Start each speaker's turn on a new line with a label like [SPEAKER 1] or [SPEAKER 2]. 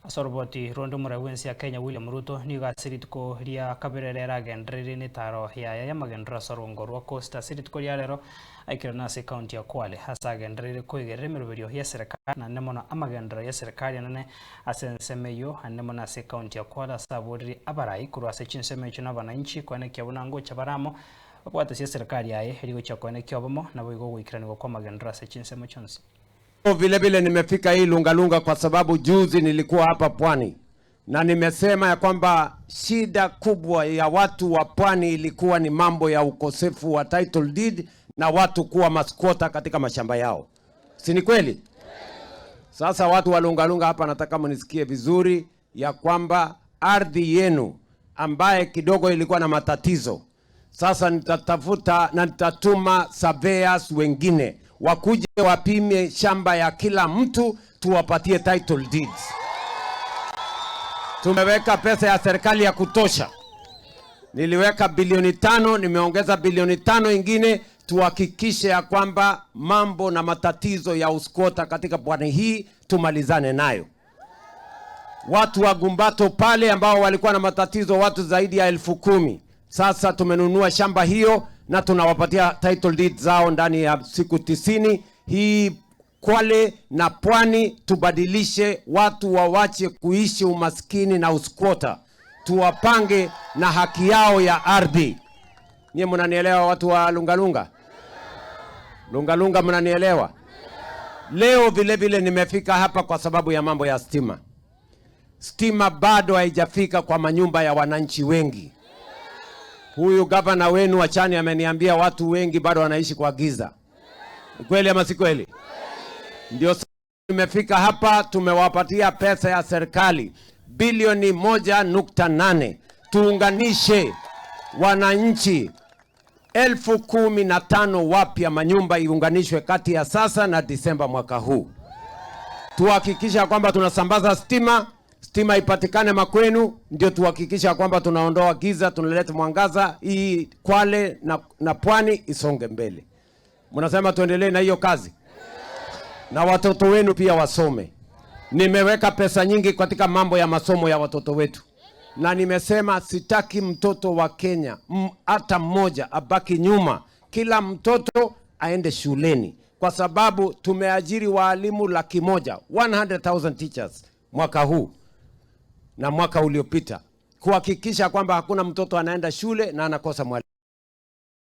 [SPEAKER 1] Ase oroboti ronde omorai bw'ense ya Kenya William Ruto nigo ase rituko ria kabere rero agendereire netaro yaye y'amagenderero ase orongo rwa Coast ase rituko ria rero aikerane ase ekaunti ya Kwale ase agendereire koigerera emeroberio y'eserekari naende mono amagenderero y'eserekari enene ase ensemo eyio naende mono ase ekaunti ya Kwale ase aboririe abarai korwa ase chinsemo echio na abananchi koenekia buna ngocha bare amo babwatesie eserekari yaye erigochia koenekia obomo naboigo ogoikeranigwa kw'amagenderero ase chinsemo chionsi.
[SPEAKER 2] Vile vile nimefika hii Lungalunga kwa sababu juzi nilikuwa hapa Pwani na nimesema ya kwamba shida kubwa ya watu wa Pwani ilikuwa ni mambo ya ukosefu wa title deed na watu kuwa masquatter katika mashamba yao, si ni kweli? Sasa watu wa Lungalunga hapa, nataka mnisikie vizuri ya kwamba ardhi yenu ambaye kidogo ilikuwa na matatizo, sasa nitatafuta na nitatuma surveyors wengine wakuje wapime shamba ya kila mtu, tuwapatie title deeds. Tumeweka pesa ya serikali ya kutosha. Niliweka bilioni 5, nimeongeza bilioni 5 ingine, tuhakikishe ya kwamba mambo na matatizo ya usquatter katika pwani hii tumalizane nayo. Watu wa Gumbato pale ambao walikuwa na matatizo, watu zaidi ya 10,000, sasa tumenunua shamba hiyo na tunawapatia title deed zao ndani ya siku 90. Hii Kwale na Pwani tubadilishe, watu wawache kuishi umaskini na usquatter, tuwapange na haki yao ya ardhi. Nyie mnanielewa watu wa Lungalunga? Lungalunga mnanielewa? Leo vile vile nimefika hapa kwa sababu ya mambo ya stima. Stima bado haijafika kwa manyumba ya wananchi wengi. Huyu gavana wenu wa Chani ameniambia watu wengi bado wanaishi kwa giza. Ni kweli ama si kweli? Ndio tumefika hapa, tumewapatia pesa ya serikali bilioni 1.8 tuunganishe wananchi 15,000 wapya, manyumba iunganishwe kati ya sasa na Disemba mwaka huu. Tuhakikisha kwamba tunasambaza stima, stima ipatikane makwenu, ndio tuhakikisha kwamba tunaondoa giza, tunaleta mwangaza, hii Kwale na Pwani isonge mbele. Mnasema tuendelee na hiyo kazi, na watoto wenu pia wasome. Nimeweka pesa nyingi katika mambo ya masomo ya watoto wetu, na nimesema sitaki mtoto wa Kenya hata mmoja abaki nyuma. Kila mtoto aende shuleni, kwa sababu tumeajiri waalimu 100,000, 100,000 teachers mwaka huu na mwaka uliopita, kuhakikisha kwamba hakuna mtoto anaenda shule na anakosa mwalimu.